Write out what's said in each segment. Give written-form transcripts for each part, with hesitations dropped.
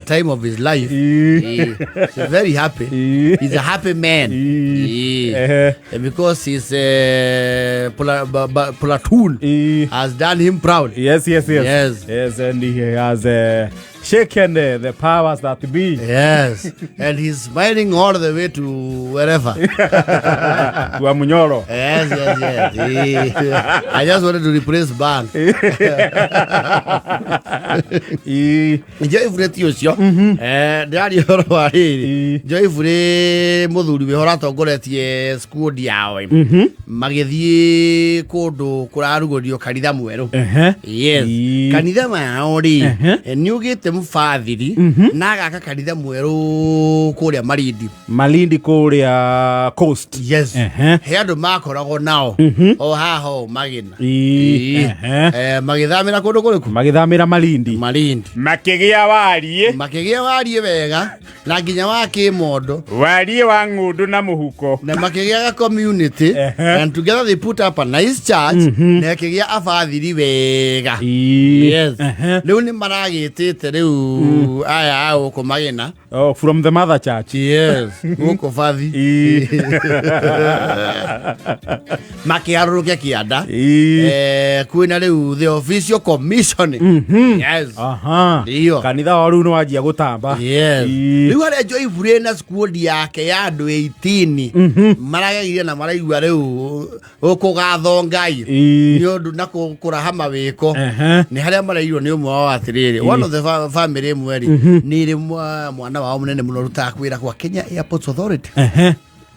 Time of his life. He's very happy. He's a happy man. Because his platoon has done him proud. Yes. Yes. Yes, and he has shaken the powers that be. Yes, and he's smiling all the way to wherever. Kwa Munyoro. Yes. I just wanted to replace bank. Joyfully ti ũcio. Ndĩraria ũhoro wa rĩrĩ. Joyfully mũthuri wĩho ũratongoretie squad yao ĩ. Magĩthiĩ kũndũ kũrarugũrio kanitha mwerũ. Yes. Kanitha wao rĩ, nĩ ũgĩte mũbathiri na agaka kanitha mwerũ kũrĩa Malindi. Malindi kũrĩa coast. Yes. He andũ makoragwo nao o haha o Magina. Magĩthamĩra kũndũ kũrĩkũ? Magĩthamĩra Malindi. Malindi. Makĩgĩa wariĩ. Makĩgĩa wariĩ wega na nginya wa kĩmondo. Wariĩ wa ng'ũndũ na mũhuko. Na makĩgĩa ga community and together they put up a nice church na ĩkĩgĩa abathiri wega. Yes. Rĩu nĩ maragĩtĩte rĩu aya a gũkũ Magina. Oh, from the mother church. Yes, gũkũ bathi. Makĩharũrũke kĩanda. Kwĩna rĩu the official commission. Yes. Ndio. Kanitha wa rĩu nĩ wanjia gũtamba. Yes. Rĩu harĩa Joyfully na squad yake ya andũ 18 marageire na maraigua rĩu ũkũgatho Ngai nĩ ũndũ na kũraha mawĩko nĩ harĩa marairwo nĩ ũmwe wao atĩrĩrĩ, one of the family ĩmwe rĩ nĩ ĩrĩ mwana wao mũnene mũno ũrutaga wĩra kwa Kenya Airports Authority,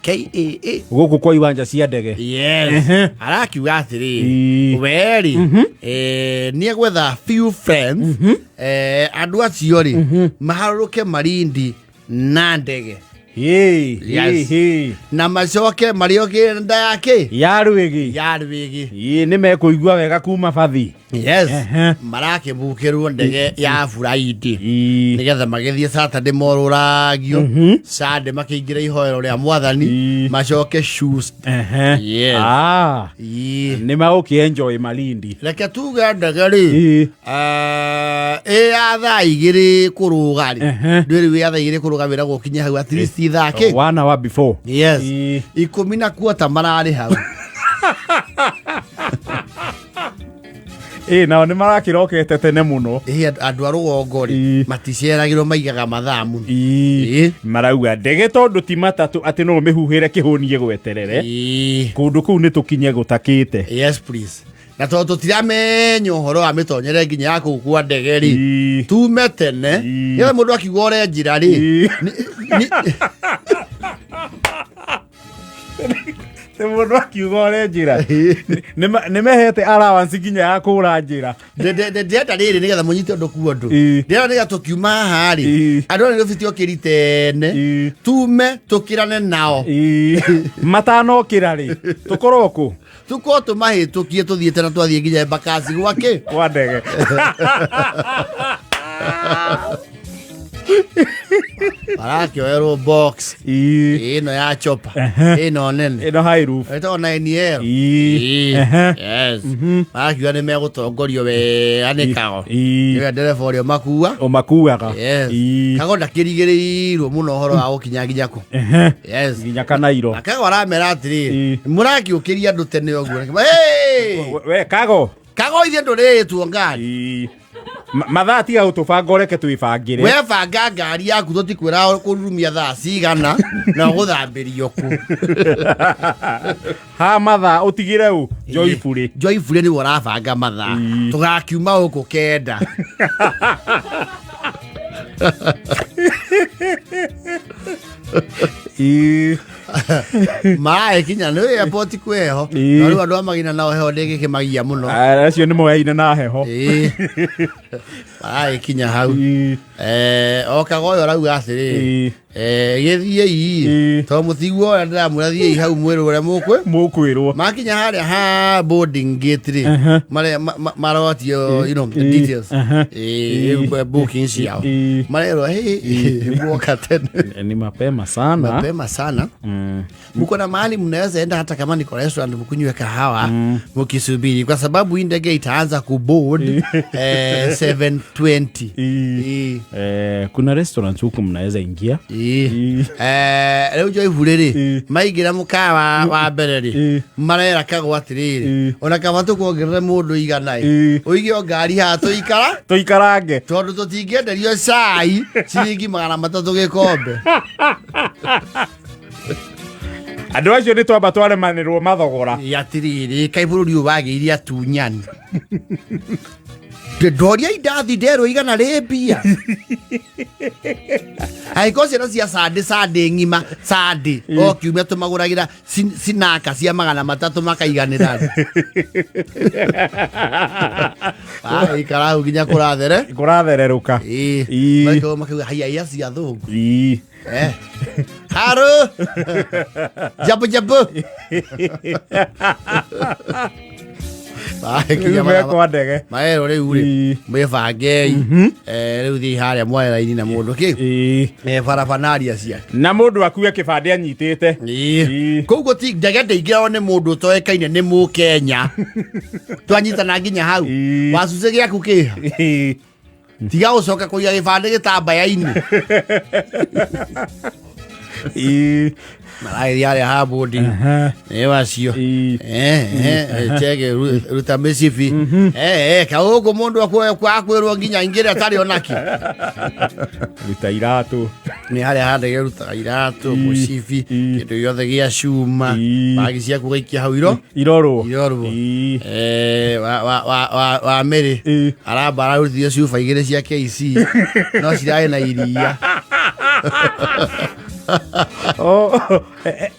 KAA. Gũkũ kwa iwanja cia ndege. Yes. Arakiuga atĩrĩrĩ, werĩ nĩ egwetha few friends, andũ acio rĩ maharũrũke Malindi na ndege. Yes. Na macoke marĩoke nda yake ya rwĩgĩ. Ya rwĩgĩ. Nĩ mekũigua wega kuma bathi. Yes. Marakĩbukĩrwo ndege ya Friday nĩgetha magĩthiĩ Saturday morũragio, Sunday makĩingĩra ihoero rĩa Mwathani, macoke Tuesday. Yes. Ah, nĩ magũkĩ enjoy Malindi. Reke tuge ndege rĩ, ĩ ya thaa 2 kũrũga rĩ, ndwĩrĩ wĩ ya thaa 2 kũrũga wĩra gũkinya hau at least thaa kĩ? One hour before. Yes. 10:15 mararĩ hau. Ĩ, nao nĩ marakĩrokete tene mũno. Ĩ, andũ a rũgongo rĩ, maticeragĩrwo, maigaga mathaa mũno. Marauga ndege tondũ ti matatũ atĩ no ũmĩhuhĩre kĩhũnie gweterere. Kũndũ kũu nĩ tũkinye gũtakĩte. Yes please, na tondũ tũtiramenya ũhoro wa mĩtonyere nginya ya kũu kwa ndege rĩ, tume tene nĩgetha mũndũ akiuga ũre njĩra rĩ, Nĩ mũndũ akiuga ũre njĩra nĩ mehete allowance nginya ya kũra njĩra. Ndĩrenda rĩrĩ nĩgetha mũnyite ũndũ kuo ũndũ. Ndĩrenda nĩgetha tũkiuma haha rĩ, andũ aya nĩ gũbiti okĩri tene, tume tũkĩrane nao. Matanokĩra rĩ, tũkorwo kũ? Tũkorwo tũmahĩtũkie tũthiĩte na twathiĩ nginya Embakasi gwake. Kwa ndege. Marakĩoerwo box ĩno ya chopa ĩno nene. Ĩno high roof. Ĩtagwo 9L. Yes, marakiuga nĩ megũtongorio wega nĩ Kago. Nĩwe ndereba ũrĩa ũmakua. Ũmakuaga. Yes. Kago ndakĩrigĩrĩirwo mũno ũhoro wa gũkinya nginya kũ. Yes. Nginya Kanairo. Na Kago aramera atĩrĩrĩ, mũrakiũkĩria andũ tene ũguo. Hey! We Kago. Kago, ithuĩ ndũrĩtwo ngari. Mathaa tiga gũtũbanga, ũreke twĩbangĩre. We banga ngari yaku, tũtikwĩra kũrurumia thaa cigana na ũgũthambĩrio kũ. Ha mathaa ũtigĩre ũ Joyfully. Joyfully nĩwe ũrabanga mathaa. Tũgakiuma gũkũ 9. Maĩ kinya nĩ airport kwĩ heho. No rĩu andũ a Magina nao heho ndĩngĩkĩmagia mũno. Acio nĩ moyaine na heho. Maĩ kinya hau. O Kago ũyũ arauga atĩrĩrĩ, gĩthiĩi tondũ mũtiguoya ndĩramwĩra thiĩi hau mwĩrwo ũrĩa mũkwĩ mũkwĩrwo. Makinya harĩa ha boarding gate rĩ, marĩa marotio the details, booking ciao, marerwo, "Hey, muoka tene." Ni mapema sana. Mapema sana. Mko na mahali mnaweza enda hata kama ni kwa restaurant mkunywe kahawa mkisubiri, kwa sababu hii ndege itaanza kuboard 7:30. 20. Ii. Ii. Kuna restaurants huku mnaweza ingia. Ii. Ii. Rĩu njoiburi rĩ, Ii. maingĩra mũkawa wa mbere rĩ, Ii. marera kagwo atĩrĩrĩ, Ii. ona kaba tũkuongerere mũndũ igana ĩ, Ii. ũige o ngari haha tũikara, Tũikarange. tondũ tũtingĩenderio cai ciringi 300 gĩkombe. Andũ acio nĩ twamba twaremanĩrwo mathogora. Ĩ, atĩrĩrĩ, kaĩ bũrũri ũyũ wagĩire atunyani. Ndoria indathi nderwo 100 rĩ mbia. Angĩkorwo ciana cia sandĩ, sandĩ ng'ima, sandĩ o kiumia tũmagũragĩra sinaka cia 300 makaiganĩra. Ikara hau nginya kũrathere. Kũrathererũka. Ĩĩ. Ĩĩ. Makauga makauga haiya iya cia thũngũ. Ii. Haru. Jabu jabu. Rĩu mekwa ndege. Maero rĩu rĩ, Ĩĩ. mwĩbangei. Rĩu thiĩ harĩa mware raini na mũndũ kĩ. Ii. Barabanaria ciake. Na mũndũ akue kĩbandĩ anyitĩte. Ĩĩ. Ĩĩ. Koguo ti ndege ndĩingĩragwo nĩ mũndũ ũtoĩkaine nĩ Mũkenya. Twanyitana nginya hau. Ĩĩ. Wacucĩ gĩaku kĩha. Ii. Tiga gũcoka kũiga gĩbandĩ gĩtambaya-inĩ. Ii. Maragĩthiĩ harĩa ha boarding. Aha. Nĩ wacio. Ĩĩ. Chege ruta mĩcibi. Kaũgũ mũndũ akwĩrwo nginya aingĩre atarĩ onaki. Ruta iratũ. Nĩ harĩa ha ndege rutaga iratũ, mũcibi, Ĩĩ. kĩndũ gĩothe gĩa cuma, Ĩĩ. bagi ciaku ũgaikia hau iro. Irorwo. Irorwo. Ii. Wa Mĩrĩ Ĩĩ. aramba ararutithio cuba igĩrĩ cia KC no cirarĩ na iria. Oh,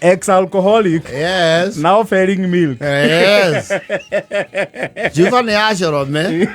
ex-alcoholic. Yes. Now failing milk. Yes. Cuba nĩ ya corome.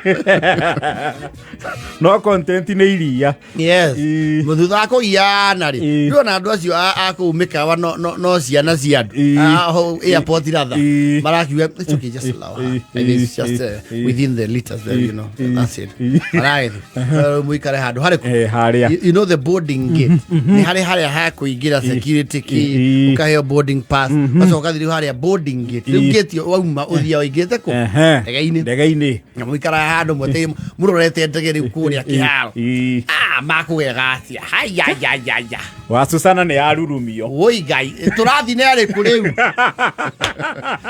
No content nĩ iria. Yes. Ĩĩ. Thutha wa kũgiana rĩ, Ĩĩ. ndĩrona andũ acio a kũu mĩkawa no ciana cia andũ. Ĩĩ. Hau airport rather. Ĩĩ. Marakiuga it's okay, just allow her. Ĩĩ. And it's just Ĩĩ. within the liters there, you know. Ĩĩ. That's it. Ĩĩ. Maragĩthiĩ. Rĩu mũikare handũ harĩkũ? Harĩa. You know the boarding gate. Nĩ harĩ harĩa ha kũingĩra security key, Ĩĩ. ũkaheo boarding pass. Ũgacoka ũgathiĩ rĩu harĩa boarding gate. Rĩu Ĩĩ. gate ĩyo wauma ũthiaga ũingĩrĩte kũ? Ehe. Ndege-inĩ. Ndege-inĩ. Na mũikaraga handũ mwetereire mũrorete ndege rĩu kũrĩa kĩharo. Ĩĩ. Makũgega atĩa? Hayayayaya. Wa Susana nĩ yarurumio. Woi Ngai, tũrathiĩ nĩ arĩkũ rĩu?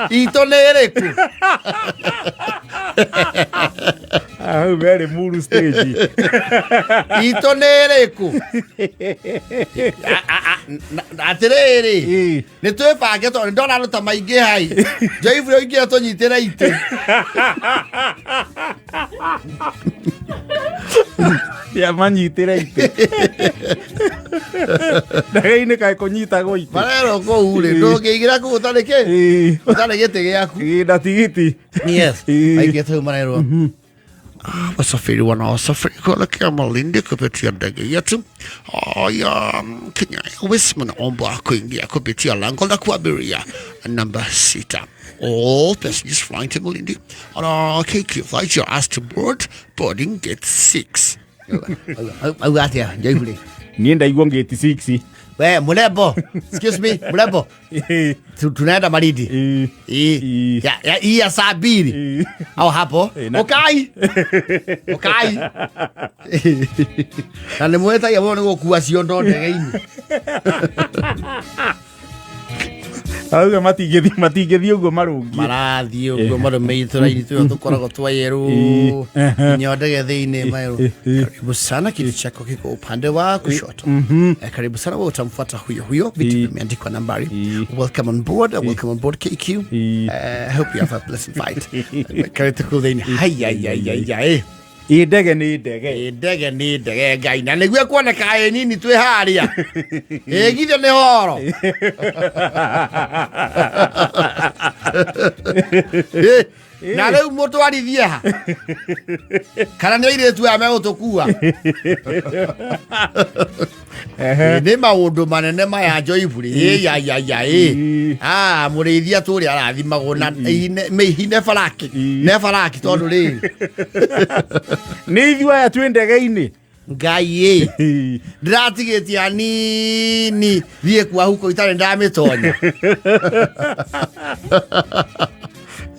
Itũ nĩ ĩrĩkũ? Hau merĩ muru stage. Itũ nĩ ĩrĩkũ? Atĩrĩrĩ, Ĩĩ. nĩ twĩbange tondũ ndona andũ ta maingĩ hai. Njoibure ũingĩre tũnyitĩre itĩ. Ya manyitĩre itĩ. Ndege-inĩ kaĩ kũnyitagwo itĩ. Marerwo kũu rĩ, ndũngĩingĩra kũu ũtarĩ kĩ? Ĩĩ. Ũtarĩ gĩtĩ gĩaku. Ĩĩ, na tigiti. Yes. Ĩĩ. Maingĩte rĩu marerwo. Wasafiri wanaosafiri kuelekea Malindi kupitia ndege yetu ya Kenya Airways mnaombwa kuingia kupitia lango la kuabiria namba 6. All passengers flying to Malindi on our KQ flight, you're asked to board boarding gate 6. Auga atĩa Njoibure? Niĩ ndaigua ngĩti 6. We Mulembo, excuse me, Mulembo. Ĩĩ. Tunaenda Malindi. Ĩĩ. Ii. Ii. Ya ya saa mbili. Ĩĩ. Au hapo. Ukai. Ukai. Na nĩ mwĩtagia mũno nĩ gũkua ciondo ndege-inĩ. Auga matingĩthiĩ ũguo marũngiĩ. Marathiĩ ũguo marũmĩire tũraini tũyo tũkoragwo twa yerũ. Ĩĩ. Nginya ndege thĩinĩ mayerũ. Ĩĩ. Karibu sana, kiti chako kiko upande wa kushoto. Karibu sana, wewe utamfuata huyo huyo. Viti Ĩĩ. vimeandikwa nambari. Ĩĩ. Welcome on board, welcome on board KQ. Ĩĩ. Hope you have a pleasant flight. Karĩte kũu thĩinĩ. Haiyaiyaiya. Ĩ ndege nĩ ndege. Ĩ ndege nĩ ndege Ngai, na nĩguo ĩkuoneka ĩ nini twĩ harĩa. Ĩ githĩ nĩ horo. Ĩ, na rĩu mũtwarithie ha? Kana nĩ airĩtu aya megũtũkua? Ĩ, nĩ maũndũ manene maya Njoiburi. Ĩ, ya, ya, ya, ĩ. Ĩ. Mũrĩithia tũrĩa arathimagwo na mĩihi ne baraki. Ĩ. Ne baraki tondũ rĩrĩ. Nĩ ithuĩ aya twĩ ndege-inĩ. Ngai ĩ. Ĩ. Ndĩratigĩtie hanini thiĩ kwa huko itarĩ ndamĩtonya.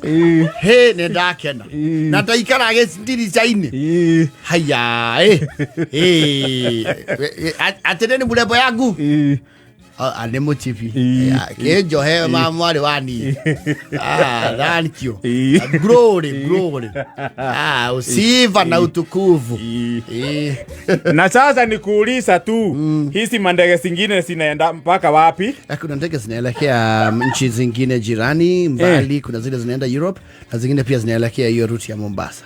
Hĩ, nĩ ndakena na ndaikara gĩtirica-inĩ. Haya, ĩ atĩ nĩ mũrembo yangu. Ah, nĩ mũchibi. Kĩnjohe ma mwarĩ wa niĩ. Ah, thank you. Glory, glory. Ah, usifa na utukufu. Na sasa ni kuuliza tu, hizi mandege zingine zinaenda mpaka wapi? Kuna ndege zinaelekea nchi zingine jirani mbali. Kuna zile zinaenda Europe na zingine pia zinaelekea hiyo route ya Mombasa.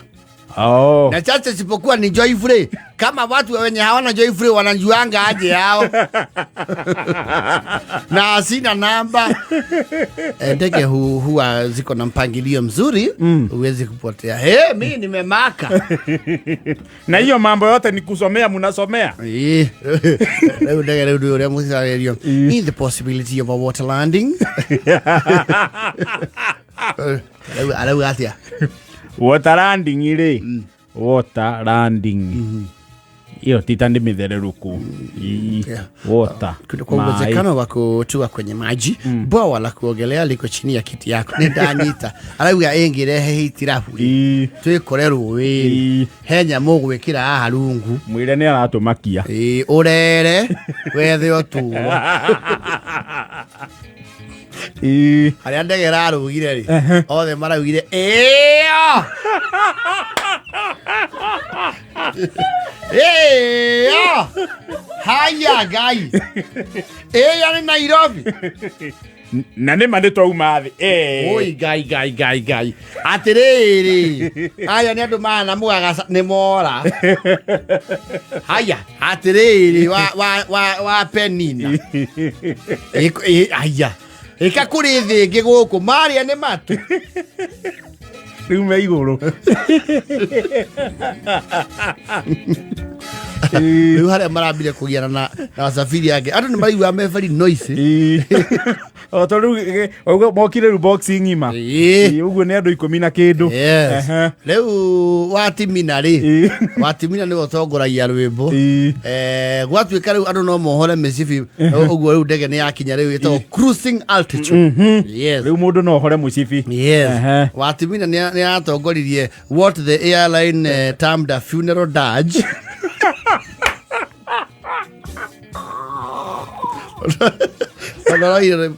Na chache isipokuwa ni Joyfrey. Kama watu wenye hawana Joyfrey wanajuanga aje hao? Na sina namba. Ndege huwa ziko na mpangilio mzuri, huwezi kupotea. Hey, mi nimemaka. Na hiyo mambo yote ni kusomea, mnasomea? Rĩu ndege rĩu ndũĩ ũrĩa mũcarĩrio. In the possibility of a water landing. Rĩu arauga atĩa? Water landing rĩ, water landing hiyo tita ndi mithererũku. Water. Kwa maĩ. Uwezekano wa kutua kwenye maji, bwawa la kuogelea liko chini ya kiti yako. Nĩ ndanyita. Arauga ĩngĩrehe hitilafu twĩkore rũĩ he nyamũ ũgwĩkĩra haha rungu. Mwĩre nĩ aratũmakia. Ĩ, ũrere wethe ũtũũro. Harĩa ndege ĩrarũgire rĩ, othe maraugire ĩyo ĩyo, haya Ngai, ĩyo nĩ Nairobi. Na nĩ ma nĩ twauma thĩ. Oi Ngai, Ngai, Ngai, Ngai, atĩrĩrĩ, aya nĩ andũ mana mũgagaca nĩ mora. Haya, atĩrĩrĩ, wa, wa, wa, wa Penina. Aya ĩka kũrĩ thĩ ĩngĩ gũkũ marĩa nĩ matu. Rĩu me igũrũ. Rĩu harĩa marambire kũgiana na wasafiri angĩ, andũ nĩ maraigua me very noisy. O to rĩu ũguo mokire rĩu boxing ng'ima. Ũguo nĩ andũ 10 na kĩndũ. Yes. Rĩu watimina rĩ, watimina nĩwe ũtongoragia rwĩmbo. Gwatuĩka rĩu andũ no mohore mĩcibi ũguo, rĩu ndege nĩ yakinya, rĩu ĩtagwo cruising altitude. Yes. Rĩu mũndũ no ohore mũcibi. Yes. Watimina nĩ atongoririe what the airline termed a funeral dirge. Tondũ araugire,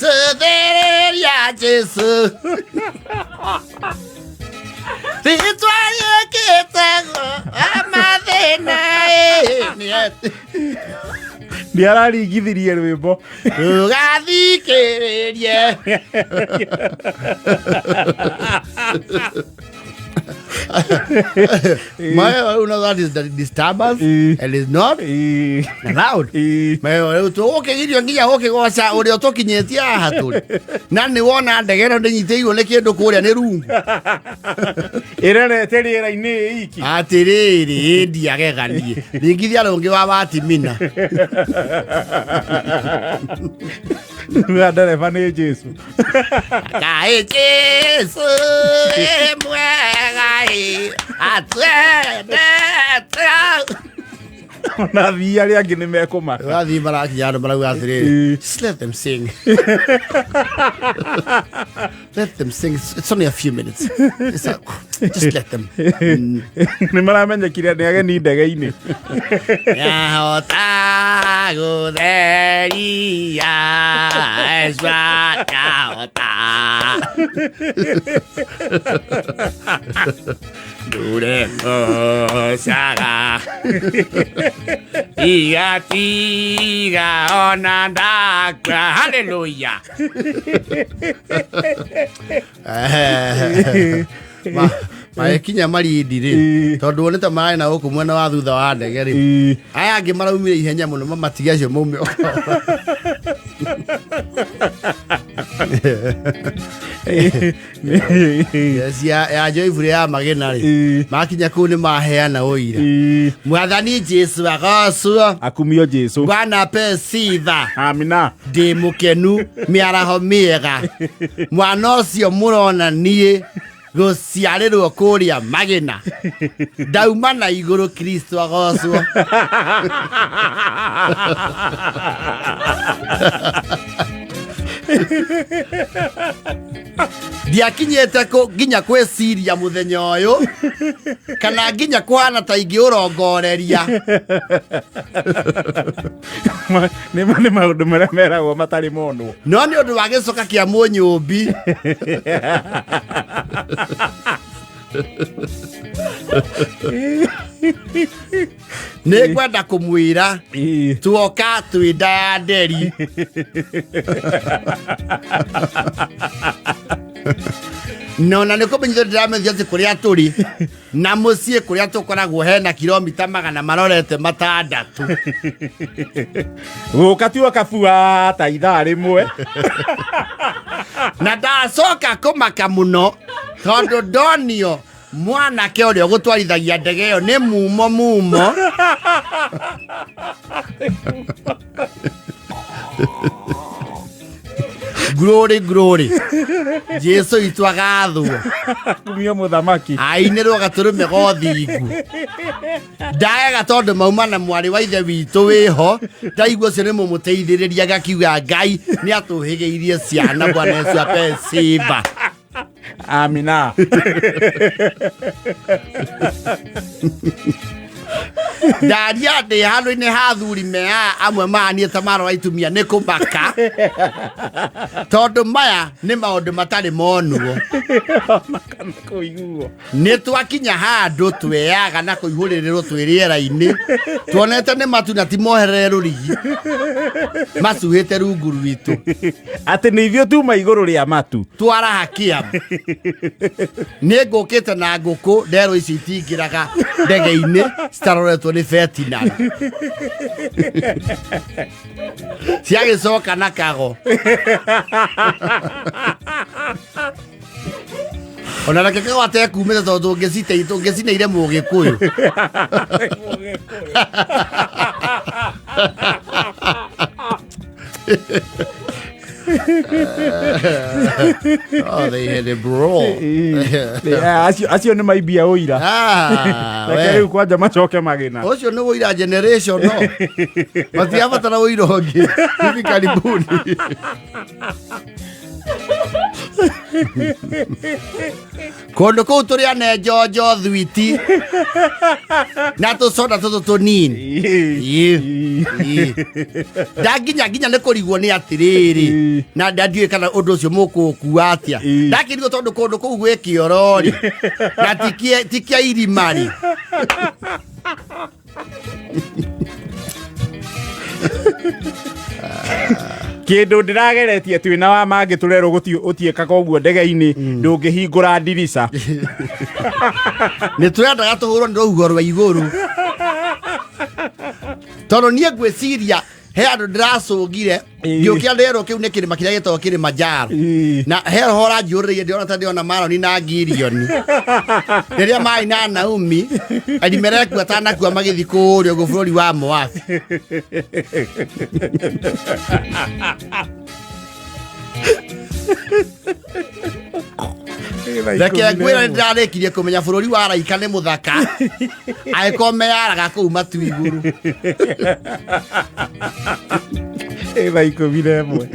"Cũthĩrĩria Jesũ. Rĩtwa rĩkĩtagwo amathĩna Nĩ araringithirie rwĩmbo. Rũgathikĩrĩrie." My, you know that is the disturbance and is not allowed. Rĩu tũgũkĩgirio nginya gũkĩgoca ũrĩa ũtũkinyĩtie haha tũrĩ, na nĩ wona ndege ĩno ndĩnyitĩirwo nĩ kĩndũ kũrĩa nĩ rungu. Ĩrerete rĩera-inĩ ĩ iki. Atĩrĩrĩ, ndiageganie ringithia rũngĩ wa watimina. Na ndereba nĩ Jesu. Kaĩ Jesu ĩ mwega ĩ atwendete. Ona athii arĩa angĩ nĩ mekũmaka. Wathiĩ marakinya andũ marauga atĩrĩrĩ, "Just let them sing, let them sing. It's only a few minutes. Just let them." Nĩ maramenyekire nĩ ageni ndege-inĩ. Yahota gũtheria Ezra, yahota Ndure ngocaga igatiga ona ndakua. Haleluya. Magĩkinya Marindi rĩ, tondũ wonete mararĩ na gũkũ mwena wa thutha wa ndege rĩ, aya angĩ maraumire ihenya mũno mamatige acio maume o kahora. Yes, ya Joyful ya Magena rĩ, makinya kũu nĩ maheana ũira. Mwathani Jesu agocwo. Akumio Jesu. Bwana apewe sifa. Amina. Ndĩ mũkenu mĩaraho mĩega, mwana ũcio mũrona niĩ gũciarĩrwo kũrĩa Magena ndauma na igũrũ. Kristo agocwo. Ndiakinyĩte nginya kwĩciria mũthenya ũyũ kana nginya kũhana ta ingĩũrongoreria. Nĩ maũndũ marĩa meragwo matarĩ monwo. No nĩ ũndũ wa gĩcoka kĩa mũnyũmbi. Nĩ ngwenda kũmwĩra tuoka twĩ nda ya nderi. No na nĩ kũmenyithio ndĩramenyithio atĩ kũrĩa tũrĩ na mũciĩ kũrĩa tũkoragwo hena kilomita 660. Gũka tuoka kabua ta ithaa rĩmwe. Na ndacoka kũmaka mũno tondũ ndonio mwanake ũrĩa ũgũtwarithagia ndege ĩyo nĩ mumo mumo. Glory, glory. Jesu itũ agathwo. Kumio mũthamaki. Ainĩrwo gatũrũme gothingu. Ndaega tondũ mauma na mwarĩ wa ithe witũ wĩho, ndaigua ũcio nĩ mũmũteithĩrĩria gakiuga Ngai nĩ atũhĩgĩirie ciana. Bwana Yesu apewe sifa. Amina. Ndaria ndĩ handũ-inĩ ha athuri mea amwe mahaniĩ ta marora itumia nĩ kũmaka tondũ maya nĩ maũndũ matarĩ monwo. Kana kũiguo. Nĩ twakinya handũ tweyaga na kũihũrĩrĩrwo twĩ rĩera-inĩ tuonete nĩ matu na ti moherere rũrigi macuhĩte rungu rwitũ. Atĩ nĩ ithuĩ tuma igũrũ rĩa matu. Twaraha kĩam nĩ ngũkĩte na ngũkũ nderwo ici itingĩraga ndege-inĩ citaroretwo nĩ veterinary ciagĩcoka na kago. Ona reke kago atekumĩte tondũ tũngĩcineire mũgĩkũyũ. Oh, they had a brawl. Acio nĩ maimbia ũira. Ah, Reke we. rĩu kwanja macoke magĩna. Ũcio nĩ ũira generation no. Matirabatara ũira ũngĩ hivi karibuni. Kũndũ kũu tũrĩ ane njonjo thwiti na tũcoda tũtũ tũnini. Ĩ, ĩ. Ndanginya nginya nĩ kũrigwo nĩ atĩrĩrĩ na ndandiũĩ kana ũndũ ũcio mũkũũkua atĩa. Ndakĩrigwo tondũ kũndũ kũu gwĩ kĩoro-rĩ na ti kĩa irima-rĩ. Kĩndũ ndĩrageretie twĩna wa mangĩ tũrerwo gũtiĩkaga ũguo ndege-inĩ, ndũngĩhingũra ndirica. Nĩ tũrendaga tũhũrwo nĩ rũhuho rwa igũrũ tondũ niĩ ngwĩciria he andũ ndĩracũngire ngĩũkĩra ndĩrerwo kĩu nĩ kĩrĩma kĩrĩa gĩtagwo Kilimanjaro. Na he roho ũranjũrĩrĩire ndĩrona ta ndĩrona Maroni na Girioni rĩrĩa marĩ na Naomi Elimeleki atanakua magĩthiĩ kũrĩa ũguo bũrũri wa Moabi. Reke ngwĩra nĩ ndĩrarĩkirie kũmenya bũrũri wa araika nĩ mũthaka angĩkorwo meyaraga kũu matu igũrũ. 11:00.